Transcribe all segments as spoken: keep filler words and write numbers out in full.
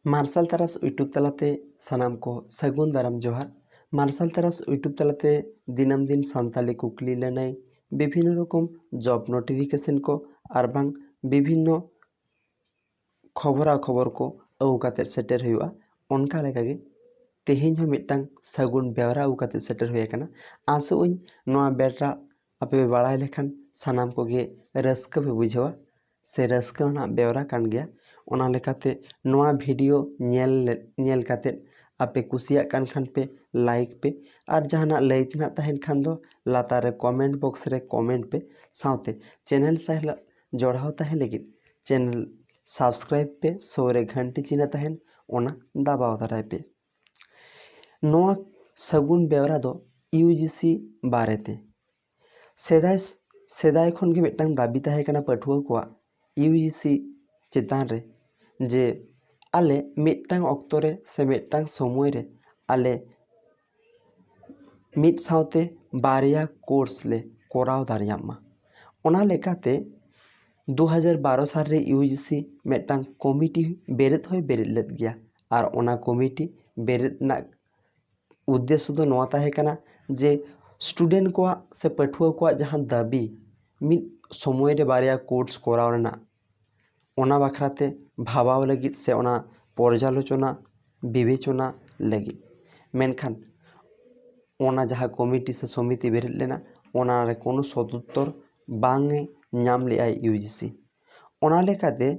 ᱢᱟᱨᱥᱟᱞ ᱛᱟᱨᱟᱥ YouTube ᱛᱟᱞᱟᱛᱮ ᱥᱟᱱᱟᱢ ᱠᱚ ᱥᱟᱹᱜᱩᱱ ᱫᱟᱨᱟᱢ ᱡᱚᱦᱟᱨ᱾ ᱢᱟᱨᱥᱟᱞ ᱛᱟᱨᱟᱥ YouTube ᱛᱟᱞᱟᱛᱮ ᱫᱤᱱᱟᱹᱢ ᱫᱤᱱ ᱥᱟᱱᱛᱟᱞᱤ ᱠᱩᱠᱞᱤ ᱞᱟᱹᱱᱟᱹᱭ, ᱵᱤᱵᱷᱤᱱᱱᱚ ᱨᱚᱠᱚᱢ job notification ᱠᱚ ᱟᱨ ᱵᱟᱝ ᱵᱤᱵᱷᱤᱱᱱᱚ ᱠᱷᱚᱵᱚᱨᱟ ᱠᱷᱚᱵᱚᱨ ᱠᱚ ᱟᱹᱜᱩ ᱠᱟᱛᱮᱫ ᱥᱮᱴᱮᱨ ᱦᱩᱭᱩᱜᱼᱟ᱾ ᱚᱱᱠᱟ ᱞᱮᱠᱟᱜᱮ ᱛᱮᱦᱮᱧ ᱦᱚᱸ ᱢᱤᱫᱴᱟᱝ ᱥᱟᱹᱜᱩᱱ ᱵᱮᱣᱨᱟ ᱟᱹᱜᱩ ᱠᱟᱛᱮᱫ ᱥᱮᱴᱮᱨ ᱦᱩᱭ ᱟᱠᱟᱱᱟ᱾ ᱟᱥᱚᱜ ᱟᱹᱧ ᱱᱚᱣᱟ ᱵᱮᱣᱨᱟ ᱟᱯᱮ ᱯᱮ ᱵᱟᱲᱟᱭ ᱞᱮᱠᱷᱟᱱ ᱥᱟᱱᱟᱢ ᱠᱚᱜᱮ ᱨᱟᱹᱥᱠᱟᱹ ᱯᱮ ᱵᱩᱡᱷᱟᱹᱣᱟ ᱥᱮ ᱨᱟᱹᱥᱠᱟᱹ ᱟᱱᱟᱜ ᱵᱮᱣᱨᱟ ᱠᱟᱱ ᱜᱮᱭᱟ᱾ ᱚᱱᱟ ᱞᱮᱠᱟᱛᱮ ᱱᱚᱣᱟ video ᱧᱮᱞ ᱞᱮ-, ᱧᱮᱞ ᱠᱟᱛᱮᱫ ᱟᱯᱮ ᱠᱩᱥᱤᱭᱟᱜ ᱠᱟᱱ ᱠᱷᱟᱱ ᱯᱮ like ᱯᱮ, ᱟᱨ ᱡᱟᱦᱟᱱᱟᱜ ᱞᱟᱹᱭ ᱛᱮᱱᱟᱜ ᱛᱟᱦᱮᱱ ᱠᱷᱟᱱ ᱫᱚ ᱞᱟᱛᱟᱨ ᱨᱮ comment box ᱨᱮ comment ᱯᱮ, ᱥᱟᱶᱛᱮ channel ᱥᱟᱞᱟᱜ ᱡᱚᱲᱟᱣ ᱛᱟᱦᱮᱸ ᱞᱟᱹᱜᱤᱫ channel subscribe ᱯᱮ, ᱥᱩᱨ ᱨᱮ ᱜᱷᱟᱱᱴᱤ ᱪᱤᱱᱦᱟᱹ ᱛᱟᱦᱮᱱ, ᱚᱱᱟ ᱫᱟᱵᱟᱣ ᱛᱟᱨᱟᱭ ᱯᱮ᱾ ᱱᱚᱣᱟ ᱥᱟᱹᱜᱩᱱ ᱵᱮᱣᱨᱟ ᱫᱚ UGC ᱵᱟᱨᱮᱛᱮ᱾ ᱥᱮᱫᱟᱭ, ᱥᱮᱫᱟᱭ ᱠᱷᱚᱱ ᱜᱮ ᱢᱤᱫᱴᱟᱝ ᱫᱟᱹᱵᱤ ᱛᱟᱦᱮᱸ ᱠᱟᱱᱟ ᱯᱟᱹᱴᱷᱩᱣᱟᱹ ᱠᱚᱣᱟᱜ UGC ᱪᱮᱛᱟᱱ ᱨᱮ, ᱡᱮ ᱟᱞᱮ ᱢᱤᱫᱴᱟᱝ ᱚᱠᱛᱚ ᱨᱮ ᱥᱮ ᱢᱤᱫᱴᱟᱝ ᱥᱚᱢᱚᱭ ᱨᱮ ᱟᱞᱮ ᱢᱤᱫ ᱥᱟᱶᱛᱮ ᱵᱟᱨᱭᱟ course ᱞᱮ ᱠᱚᱨᱟᱣ ᱫᱟᱲᱮᱭᱟᱜ ᱢᱟ᱾ ᱚᱱᱟ ᱞᱮᱠᱟᱛᱮ ᱫᱩ ᱦᱟᱡᱟᱨ ᱵᱟᱨᱚ ᱥᱟᱞ ᱨᱮ UGC ᱢᱤᱫᱴᱟᱝ committee ᱵᱮᱨᱮᱫ ᱦᱚᱸᱭ ᱵᱮᱨᱮᱫ ᱞᱮᱫ ᱜᱮᱭᱟ, ᱟᱨ ᱚᱱᱟ committee ᱵᱮᱨᱮᱫ ᱨᱮᱱᱟᱜ ᱩᱫᱽᱫᱮᱥᱥᱚ ᱫᱚ ᱱᱚᱣᱟ ᱛᱟᱦᱮᱸ ᱠᱟᱱᱟ ᱡᱮ student ᱠᱚᱣᱟᱜ ᱥᱮ ᱯᱟᱹᱴᱷᱩᱣᱟᱹ ᱠᱚᱣᱟᱜ ᱡᱟᱦᱟᱸ ᱫᱟᱹᱵᱤ, ᱢᱤᱫ ᱥᱚᱢᱚᱭ ᱨᱮ ᱵᱟᱨᱭᱟ course ᱠᱚᱨᱟᱣ ᱨᱮᱱᱟᱜ, ᱚᱱᱟ ᱵᱟᱠᱷᱨᱟ ᱛᱮ ᱵᱷᱟᱵᱟᱣ ᱞᱟᱹᱜᱤᱫ ᱥᱮ ᱚᱱᱟ ᱯᱚᱨᱡᱟᱞᱳᱪᱚᱱᱟ ᱵᱤᱵᱮᱪᱚᱱᱟ ᱞᱟᱹᱜᱤᱫ᱾ ᱢᱮᱱᱠᱷᱟᱱ ᱚᱱᱟ ᱡᱟᱦᱟᱸ committee ᱥᱮ ᱥᱚᱢᱤᱛᱤ ᱵᱮᱨᱮᱫ ᱞᱮᱱᱟ, ᱚᱱᱟ ᱨᱮ ᱠᱳᱱᱳ ᱥᱚᱫᱩᱛᱛᱚᱨ ᱵᱟᱝ ᱮ ᱧᱟᱢ ᱞᱮᱫᱼᱟᱭ UGC᱾ ᱚᱱᱟ ᱞᱮᱠᱟᱛᱮ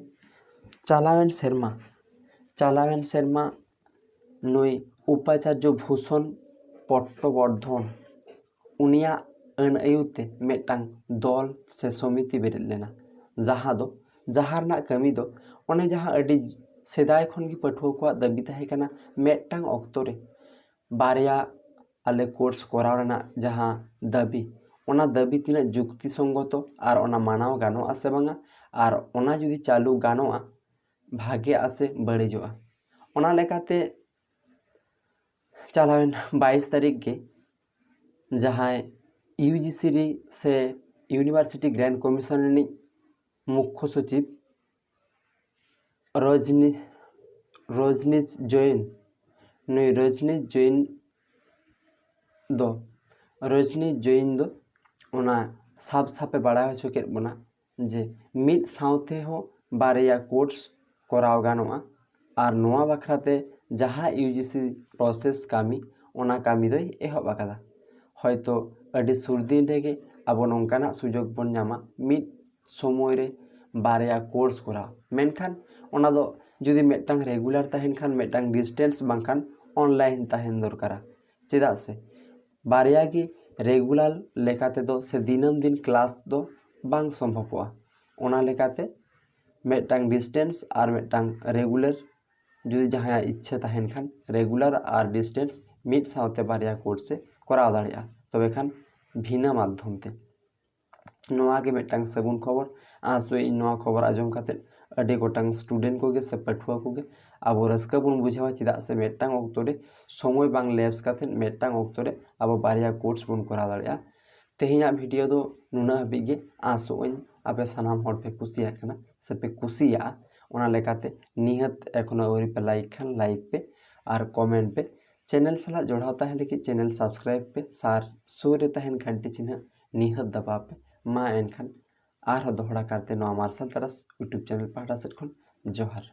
ᱪᱟᱞᱟᱣᱮᱱ ᱥᱮᱨᱢᱟ, ᱪᱟᱞᱟᱣᱮᱱ ᱥᱮᱨᱢᱟ ᱱᱩᱭ ᱩᱯᱟᱪᱟᱨᱡᱚ ᱵᱷᱩᱥᱚᱱ ᱯᱚᱴᱴᱚᱵᱚᱨᱫᱷᱚᱱ, ᱩᱱᱤᱭᱟᱜ ᱟᱹᱱ ᱟᱹᱭᱩᱨ ᱛᱮ ᱢᱤᱫᱴᱟᱝ ᱫᱚᱞ ᱥᱮ ᱥᱚᱢᱤᱛᱤ ᱵᱮᱨᱮᱫ ᱞᱮᱱᱟ, ᱡᱟᱦᱟᱸ ᱫᱚ, ᱡᱟᱦᱟᱸ ᱨᱮᱱᱟᱜ ᱠᱟᱹᱢᱤ ᱫᱚ ᱚᱱᱮ ᱡᱟᱦᱟᱸ ᱟᱹᱰᱤ ᱥᱮᱫᱟᱭ ᱠᱷᱚᱱ ᱜᱮ ᱯᱟᱹᱴᱷᱩᱣᱟᱹ ᱠᱚᱣᱟᱜ ᱫᱟᱹᱵᱤ ᱛᱟᱦᱮᱸ ᱠᱟᱱᱟ, ᱢᱤᱫᱴᱟᱝ ᱚᱠᱛᱚ ᱨᱮ ᱵᱟᱨᱭᱟ ᱟᱞᱮ course ᱠᱚᱨᱟᱣ ᱨᱮᱱᱟᱜ ᱡᱟᱦᱟᱸ ᱫᱟᱹᱵᱤ, ᱚᱱᱟ ᱫᱟᱹᱵᱤ ᱛᱤᱱᱟᱹᱜ ᱡᱩᱠᱛᱤ ᱥᱚᱝᱜᱚᱛᱚ ᱟᱨ ᱚᱱᱟ ᱢᱟᱱᱟᱣ ᱜᱟᱱᱚᱜᱼᱟ ᱥᱮ ᱵᱟᱝᱟ, ᱟᱨ ᱚᱱᱟ ᱡᱩᱫᱤ ᱪᱟᱹᱞᱩ ᱜᱟᱱᱚᱜᱼᱟ, ᱵᱷᱟᱜᱮᱜᱼᱟ ᱥᱮ ᱵᱟᱹᱲᱤᱡᱚᱜᱼᱟ᱾ ᱚᱱᱟ ᱞᱮᱠᱟᱛᱮ ᱪᱟᱞᱟᱣᱮᱱ ᱵᱟᱭᱤᱥ ᱛᱟᱹᱨᱤᱠᱷ ᱜᱮ ᱡᱟᱦᱟᱸᱭ UGC ᱨᱤᱱᱤᱡ ᱥᱮ University Grant Commission ᱨᱤᱱᱤᱡ ᱢᱩᱠᱠᱷᱚ ᱥᱚᱪᱤᱵᱽ ᱨᱚᱡᱽᱱᱤ, ᱨᱚᱡᱽᱱᱤᱡᱽ ᱡᱚᱭᱤᱱ, ᱱᱩᱭ ᱨᱚᱡᱽᱱᱤᱡᱽ ᱡᱚᱭᱤᱱ ᱫᱚ, ᱨᱚᱡᱽᱱᱤᱡᱽ ᱡᱚᱭᱤᱱ ᱫᱚ ᱚᱱᱟ ᱥᱟᱯ ᱥᱟᱯᱮ ᱵᱟᱲᱟᱭ ᱦᱚᱪᱚ ᱠᱮᱫ ᱵᱚᱱᱟ ᱡᱮ ᱢᱤᱫ ᱥᱟᱶᱛᱮ ᱦᱚᱸ ᱵᱟᱨᱭᱟ ᱠᱳᱨᱥ ᱠᱚᱨᱟᱣ ᱜᱟᱱᱚᱜᱼᱟ᱾ ᱟᱨ ᱱᱚᱣᱟ ᱵᱟᱠᱷᱨᱟ ᱛᱮ ᱡᱟᱦᱟᱸ ᱤᱭᱩ ᱡᱤ ᱥᱤ ᱯᱨᱚᱥᱮᱥ ᱠᱟᱹᱢᱤ, ᱚᱱᱟ ᱠᱟᱹᱢᱤ ᱫᱚᱭ ᱮᱦᱚᱵ ᱟᱠᱟᱫᱟ᱾ ᱦᱚᱭᱛᱳ ᱟᱹᱰᱤ ᱥᱩᱨ ᱫᱤᱱ ᱨᱮᱜᱮ ᱟᱵᱚ ᱱᱚᱝᱠᱟᱱᱟᱜ ᱥᱩᱡᱳᱜᱽ ᱵᱚᱱ ᱧᱟᱢᱟ, ᱢᱤᱫ ᱥᱚᱢᱚᱭ ᱨᱮ ᱵᱟᱨᱭᱟ ᱠᱳᱨᱥ ᱠᱚᱨᱟᱣ᱾ ᱢᱮᱱᱠᱷᱟᱱ ᱚᱱᱟ ᱫᱚ ᱡᱩᱫᱤ ᱢᱤᱫᱴᱟᱝ ᱨᱮᱜᱩᱞᱟᱨ ᱛᱟᱦᱮᱱ ᱠᱷᱟᱱ, ᱢᱤᱫᱴᱟᱝ ᱰᱤᱥᱴᱮᱱᱥ ᱵᱟᱝᱠᱷᱟᱱ ᱚᱱᱞᱟᱭᱤᱱ ᱛᱟᱦᱮᱱ ᱫᱚᱨᱠᱟᱨᱟ᱾ ᱪᱮᱫᱟᱜ ᱥᱮ ᱵᱟᱨᱭᱟ ᱜᱮ ᱨᱮᱜᱩᱞᱟᱨ ᱞᱮᱠᱟ ᱛᱮᱫᱚ ᱥᱮ ᱫᱤᱱᱟᱹᱢ ᱫᱤᱱ ᱠᱞᱟᱥ ᱫᱚ ᱵᱟᱝ ᱥᱚᱢᱵᱷᱚᱵᱚᱜᱼᱟ᱾ ᱚᱱᱟ ᱞᱮᱠᱟᱛᱮ ᱢᱤᱫᱴᱟᱝ ᱰᱤᱥᱴᱮᱱᱥ ᱟᱨ ᱢᱤᱫᱴᱟᱝ ᱨᱮᱜᱩᱞᱟᱨ, ᱡᱩᱫᱤ ᱡᱟᱦᱟᱸᱭᱟᱜ ᱤᱪᱪᱷᱟᱹ ᱛᱟᱦᱮᱱ ᱠᱷᱟᱱ, ᱨᱮᱜᱩᱞᱟᱨ ᱟᱨ ᱰᱤᱥᱴᱮᱱᱥ ᱢᱤᱫ ᱥᱟᱶᱛᱮ ᱵᱟᱨᱭᱟ ᱠᱳᱨᱥ ᱮ ᱠᱚᱨᱟᱣ ᱫᱟᱲᱮᱭᱟᱜᱼᱟ, ᱛᱚᱵᱮ ᱠᱷᱟᱱ ᱵᱷᱤᱱᱟᱹ ᱢᱟᱫᱽᱫᱷᱚᱢ ᱛᱮ᱾ ᱱᱚᱣᱟ ᱜᱮ ᱢᱤᱫᱴᱟᱝ ᱥᱟᱹᱜᱩᱱ ᱠᱷᱚᱵᱚᱨ᱾ ᱟᱥᱚᱜ ᱟᱹᱧ ᱱᱚᱣᱟ ᱠᱷᱚᱵᱚᱨ ᱟᱸᱡᱚᱢ ᱠᱟᱛᱮ ᱟᱹᱰᱤ ᱜᱚᱴᱟᱝ ᱥᱴᱩᱰᱮᱱᱴ ᱠᱚᱜᱮ ᱥᱮ ᱯᱟᱹᱴᱷᱩᱣᱟᱹ ᱠᱚᱜᱮ ᱟᱵᱚ ᱨᱟᱹᱥᱠᱟᱹ ᱵᱚᱱ ᱵᱩᱡᱷᱟᱹᱣᱟ, ᱪᱮᱫᱟᱜ ᱥᱮ ᱢᱤᱫᱴᱟᱝ ᱚᱠᱛᱚ ᱨᱮ ᱥᱚᱢᱚᱭ ᱵᱟᱝ ᱞᱮᱯᱥ ᱠᱟᱛᱮ ᱢᱤᱫᱴᱟᱝ ᱚᱠᱛᱚ ᱨᱮ ᱟᱵᱚ ᱵᱟᱨᱭᱟ ᱠᱳᱨᱥ ᱵᱚᱱ ᱠᱚᱨᱟᱣ ᱫᱟᱲᱮᱭᱟᱜᱼᱟ᱾ ᱛᱮᱦᱮᱧᱟᱜ ᱵᱷᱤᱰᱤᱭᱳ ᱫᱚ ᱱᱩᱱᱟᱹᱜ ᱦᱟᱹᱵᱤᱡ ᱜᱮ᱾ ᱟᱥᱚᱜ ᱟᱹᱧ ᱟᱯᱮ ᱥᱟᱱᱟᱢ ᱦᱚᱲ ᱯᱮ ᱠᱩᱥᱤᱭᱟᱜ ᱠᱟᱱᱟ ᱥᱮ ᱯᱮ ᱠᱩᱥᱤᱭᱟᱜᱼᱟ᱾ ᱚᱱᱟ ᱞᱮᱠᱟᱛᱮ ᱱᱤᱦᱟᱹᱛ ᱮᱠᱷᱚᱱᱳ ᱟᱹᱣᱨᱤ ᱯᱮ ᱞᱟᱭᱤᱠ ᱠᱷᱟᱱ ᱞᱟᱭᱤᱠ ᱯᱮ ᱟᱨ ᱠᱚᱢᱮᱱᱴ ᱯᱮ᱾ ᱪᱮᱱᱮᱞ ᱥᱟᱞᱟᱜ ᱡᱚᱲᱟᱣ ᱛᱟᱦᱮᱸ ᱞᱟᱹᱜᱤᱫ ᱪᱮᱱᱮᱞ ᱥᱟᱵᱥᱠᱨᱟᱭᱤᱵ ᱯᱮ ᱟᱨ ᱥᱩᱨ ᱨᱮ ᱛᱟᱦᱮᱱ ᱜᱷᱟᱱᱴᱤ ᱪᱤᱱᱦᱟᱹ ᱱᱤᱦᱟᱹᱛ ᱫᱟᱵᱟᱣ ᱯᱮ᱾ ᱢᱟ ᱮᱱᱠᱷᱟᱱ ᱟᱨᱦᱚᱸ ᱫᱚᱦᱲᱟ ᱠᱟᱨᱛᱮ ᱱᱚᱣᱟ ᱢᱟᱨᱥᱟᱞ ᱛᱟᱨᱟᱥ ᱤᱭᱩᱴᱩᱵᱽ ᱪᱮᱱᱮᱞ ᱯᱟᱦᱴᱟ ᱥᱮᱫ ᱠᱷᱚᱱ ᱡᱚᱦᱟᱨ᱾